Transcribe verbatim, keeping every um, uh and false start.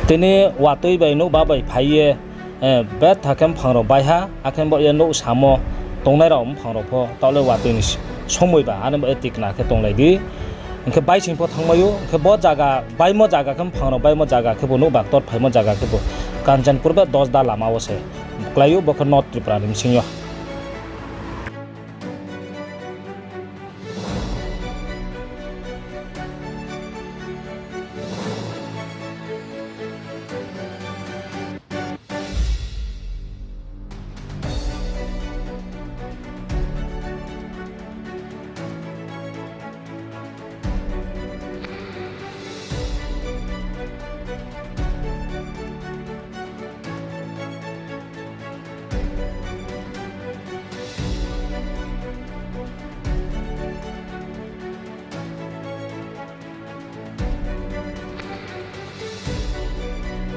Tini watoi bai nouhba bai phai ye, betha khe mphang rao bai ha, akhe bo ye nouh samo tongnai rao mphang rao pho taoh le watoi ni somoi ba, ani bo ye tikna khe tonglai di. Hing khe baising pho thanngmai ou, hing khe bo zaga baimo zaga khe mphang rao baimo zaga khebu nouhba ktor phaimo zaga khebu Kanchanpur bai Dosda lama wo se klái ou, bo khe North Tripura ni bsing yo.